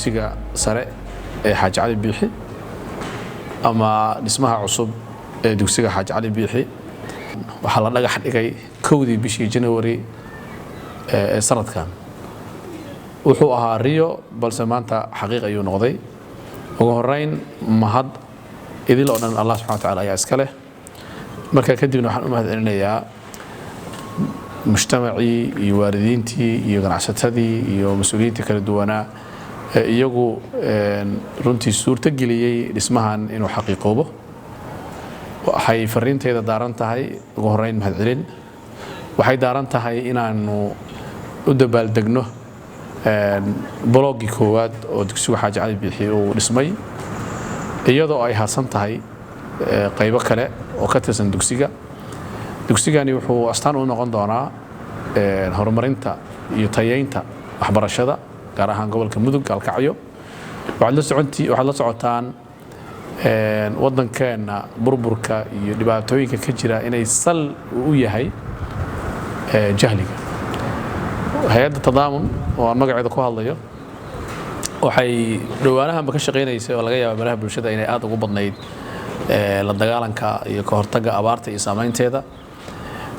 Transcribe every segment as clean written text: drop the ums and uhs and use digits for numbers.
Dugsiga sare ee Xaaji Cali Biixi ama dhismaha cusub ee dugsiga Xaaji Cali Biixi waxaa la dhagax dhigay 1dii bishii January ee sanadkan. Wuxuu ahaa riyo, balse maanta xaqiiq ayuu noqday. Ugu horeyn, mahad idil oo dhan Allah subxana wa tacala ayaa iska leh. Marka kadibna waxaan u mahad celinayaa mujtamacii iyo waalidiintii iyo ganacsatadii iyo mas-uuliyiintii kala duwanaa ee iyagu runtii suurto geliyey dhismahan inuu xaqiiqoobo. Waxay fariinteyda daaran tahay ugu horeyn mahadcelin. Waxay daaran tahay inaanu u dabaaldegno bolooggii koowaad oo dugsigu Xaaji Cali Biixi uu dhismay, iyadoo ay harsan tahay qaybo kale oo ka tirsan dugsiga. Dugsigani wuxuu astaan u noqon doonaa horumarinta iyo tayeynta waxbarashada, gaar ahaan gobolka Mudug, Gaalkacyo. Waxaad la socotaan waddankeenna burburka iyo dhibaatooyinka ka jira inay sal u yahay jahliga. Hay-adda Tadaamun oo aan magaceeda ku hadlayo waxay dhowaanahanba ka shaqaynaysay, oo laga yaaba baraha bulshada inay aada ugu badnayd, la dagaalanka iyo ka hortagga abaarta iyo saameynteeda.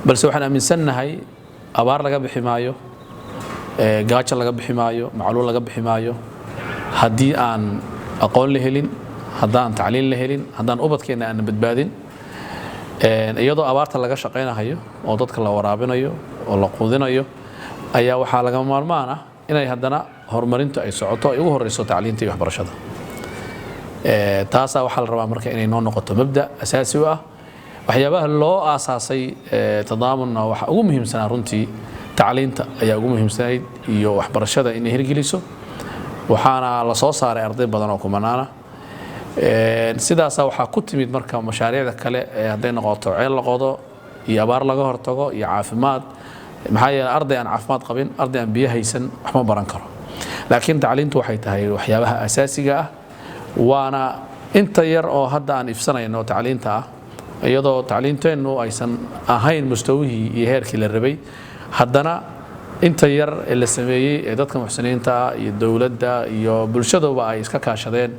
Balse waxaan aaminsannahay abaar laga bixi maayo, gaajo laga bixi maayo, macluul laga bixi maayo haddii aan aqoon la helin, haddaan tacliin la helin, haddaan ubadkeenna aanan badbaadin. Iyadoo abaarta laga shaqaynahayo oo dadka la waraabinayo oo la quudinayo ayaa waxaa lagama maarmaan ah inay haddana horumarintu ay socoto, ay ugu horeyso tacliinta iyo waxbarashada. Taasaa waxaa la rabaa marka inay noo noqoto mabda asaasi u ah waxyaabaha loo aasaasay Tadaamunna. Waxaa ugu muhiimsanaa runtii tacliinta ayaa ugu muhiimsanayd iyo waxbarashada inay hirgeliso. Waxaana la soo saaray arday badan oo kumanaana. Sidaasa waxaa ku timid marka mashaariicda kale ee hadday noqoto ceel la qodo iyo abaar laga hortago iyo caafimaad. Maxaa yeelay, arday aan caafimaad qabin, arday aan biyo haysan, wax ma baran karo. Laakiin tacliintu waxay tahay waxyaabaha asaasiga ah, waana inta yar oo hadda aan ifsanayno tacliinta ah. Iyadoo tacliinteennu aysan ahayn mustawihii iyo heerkii la rabay, haddana inta yar ee la sameeyey ee dadka muxsiniinta ah iyo dowladda iyo bulshaduba ay iska kaashadeen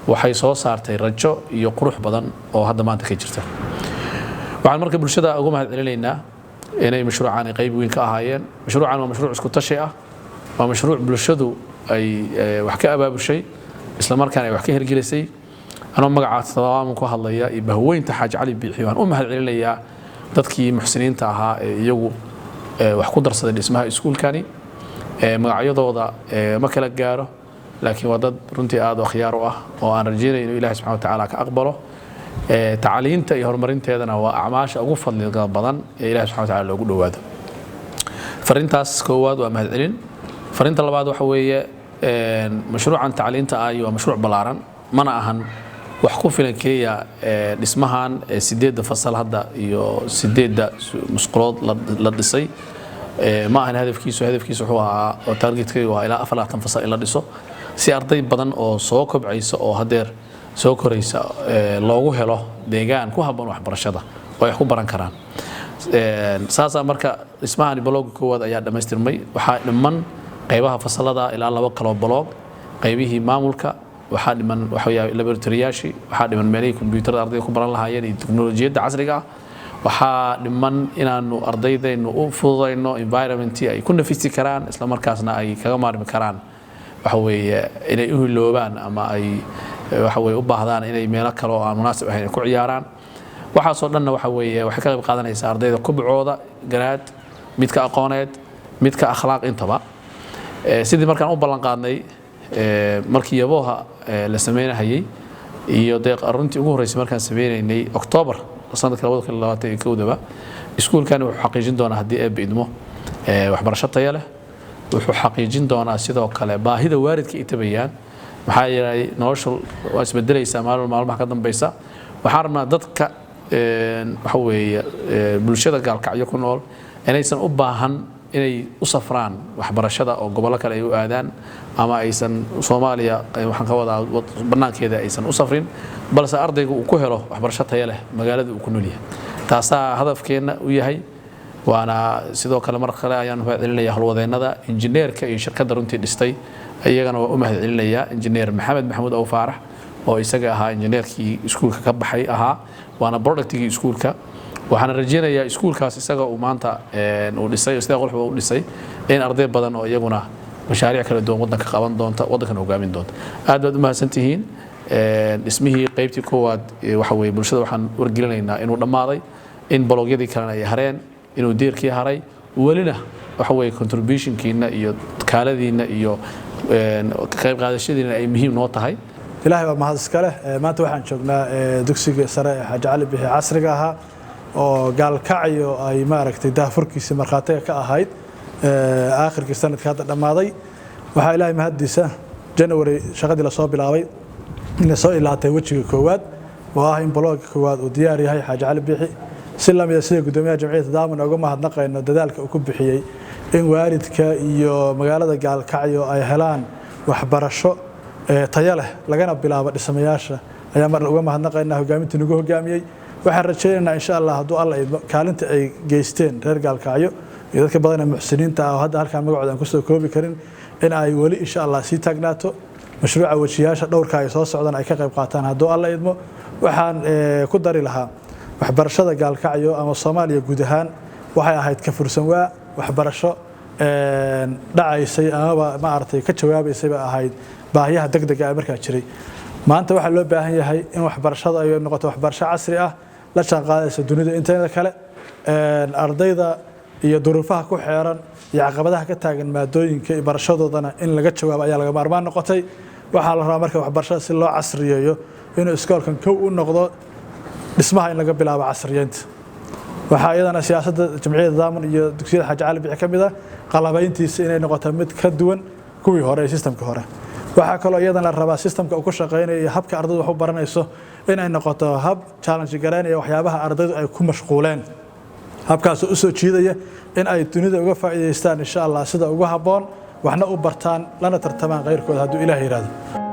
waxay soo saartay rajo iyo qurux badan oo hadda maanta ka jirta. Waxaan marka bulshada ugu mahad celinaynaa inay mashruucaani qayb weyn ka ahaayeen. Mashruucan waa mashruuc isku tashi ah, waa mashruuc bulshadu ay wax ka abaabushay, isla markaana ay wax ka hirgelisay. Anoo magaca Tadaamun ku hadlaya iyo bahweynta Xaaji Cali Biixi, waan u mahad celinayaa dadkii muxsiniinta ahaa ee iyagu wax ku darsaday dhismaha iskuulkani. Magacyadooda ma kala gaaro, laakiin waa dad runtii aad u akhyaar u ah oo aan rajaynayo inuu Ilahi subxana wa tacaala ka aqbalo. Tacliinta iyo horumarinteedana waa acmaasha ugu fadliga badan ee Ilahi subxana wa tacala loogu dhowaado. Fariintaas koowaad waa mahadcelin. Fariinta labaad waxa weeye, mashruucan tacliinta ah waa mashruuc ballaaran, mana ahan wax ku filan keliya dhismahan sideedda fasal hadda iyo sideedda musqulood la dhisay. Ma ahan hadafkiisu. Hadafkiisu wuxuu ahaa oo targetkaygu waa ilaa 24 fasal in la dhiso, si arday badan oo soo kobcaysa oo hadeer soo koraysa loogu helo deegaan ku habboon waxbarashada oo ay wax ku baran karaan. Saasaa marka dhismahani balooga koowaad ayaa dhammaystirmay. Waxaa dhiman qaybaha fasalada ilaa laba kaloo baloog, qaybihii maamulka, waxaa dhiman waxaa laboratoriyaashii, waxaa dhiman meelihii kombiyuutarada ardayda ku baran lahaayeen iyo teknolojiyadda casriga ah. Waxaa dhiman inaanu ardaydaynu u fududayno environmentii ay ku nafisi karaan, isla markaasna ay kaga maarmi karaan waxa weeye inay u hiloobaan ama ay waxa weye u baahdaan inay meelo kale oo aan munaasib ahayn ay ku ciyaaraan. Waxaasoo dhanna waxa weeye waxay ka qayb qaadanaysaa ardayda kubcooda garaad, midka aqooneed, midka akhlaaq intaba. Sidii markaan u ballan qaadnay markii yabooha la sameynahayay iyo dee runtii ugu horreysay markaan sameynaynay Oktoobar sanadka 2021-daba, iskuulkani wuxuu xaqiijin doonaa, haddii Eebbe idmo, waxbarasho tayo leh. Wuxuu xaqiijin doonaa sidoo kale baahida waalidka ay tabayaan, maxaa yeelay noloshu waa isbedelaysaa maalin maalmaha ka dambeysa. Waxaan rabnaa dadka waxa weeye bulshada Gaalkacyo ku nool inaysan u baahan inay u safraan waxbarashada oo gobollo kale ay u aadaan, ama aysan Soomaaliya, waxaan ka wadaa bannaankeeda, aysan u safrin, balse ardaygu uu ku helo waxbarasho tayo leh magaalada uu ku nool yahay. Taasaa hadafkeenna u yahay. Waana sidoo kale mar kale ayaan mahad celinaya howlwadeennada, injineerka iyo shirkadda runtii dhistay. Iyagana waa u mahad celinayaa Injineer Maxamed Maxamuud Aw Faarax, oo isaga ahaa injineerkii iskuulka ka baxay ahaa, waana productigii iskuulka. Waxaana rajeynayaa iskuulkaas isaga uu maanta uu dhisay, sida quruxda u dhisay, in arday badan oo iyaguna mashaariic kala duwan waddanka qaban doonta, waddankan hogaamin doonta. Aad baad u mahadsantihiin. Dhismihii qaybtii koowaad waxa weeye bulshada waxaan wargelinaynaa inuu dhammaaday, in bologyadii kalena ay hareen, inuu deerkii haray. Welina waxa weeye contributionkiina iyo kaaladiina iyo ka qayb qaadashadiina ay muhiim noo tahay. Ilaahay baa mahad iska leh. Maanta waxaan joognaa dugsiga sare ee Xaaji Cali Bixi casriga ahaa oo Gaalkacyo ay maaragtay daahfurkiisii markhaatiga ka ahayd aakhirkii sanadka hadda dhammaaday. Waxaa Ilaahay mahaddiisa January shaqadii lasoo bilaabay inay soo ilaatay wejiga koowaad, oo ah in bolooga koowaad uu diyaar yahay Xaaji Cali Bixi. Si lamida sida guddoomiyaha Jamciyadda Tadaamun uga mahadnaqayno dadaalka uu ku bixiyey in waalidka iyo magaalada Gaalkacyo ay helaan waxbarasho tayo leh, lagana bilaabo dhismayaasha, ayaa mar uga mahadnaqaynaa hogaamintii nagu hogaamiyey. Waxaan rajaynaynaa, insha Allah, hadduu Alla idmo, kaalinta ay geysteen reer Gaalkacyo iyo dadka badan ee muxsiniinta ah oo hadda halkaan magacooda aan kusoo koobi karin in ay weli, insha Allah, sii taagnaato mashruuca wejiyaasha dhowrka ay soo socdaan ay ka qayb qaataan, hadduu Alla idmo. Waxaan ku dari lahaa, waxbarashada Gaalkacyo ama Soomaaliya guud ahaan waxay ahayd ka fursan waa waxbarasho dhacaysay amaba maaragtay ka jawaabaysay bay ahayd baahiyaha degdega ee markaa jiray. Maanta waxaa loo baahan yahay in waxbarashada ay noqoto waxbarasho casri ah, la jaan qaadaysa dunida inteeda kale. Ardayda iyo duruufaha ku xeeran iyo caqabadaha ka taagan maadooyinka iyo barashadoodana in laga jawaabo ayaa laga maarmaan noqotay. Waxaa la rabaa marka waxbarashada si loo casriyeeyo inuu iskoolkan kow u noqdo dhismaha in laga bilaabo casriyeynta. Waxaa iyadana siyaasadda Jamciyadda Tadaamun iyo dugsiyada Xaaji Cali Bixi ka mid ah qalabayntiisa inay noqoto mid ka duwan kuwii hore ee systemka hore. Waxaa kaloo iyadana la rabaa systemka uu ku shaqeynayo iyo habka ardaydu wax u baranayso inay noqoto hab challenge garaynaya waxyaabaha ardaydu ay ku mashquuleen, habkaasoo u soo jiidaya in ay dunida uga faa'iidaystaan, insha Allah, sida ugu habboon waxna u bartaan, lana tartamaan khayrkooda, hadduu Ilaah yidhaahdo.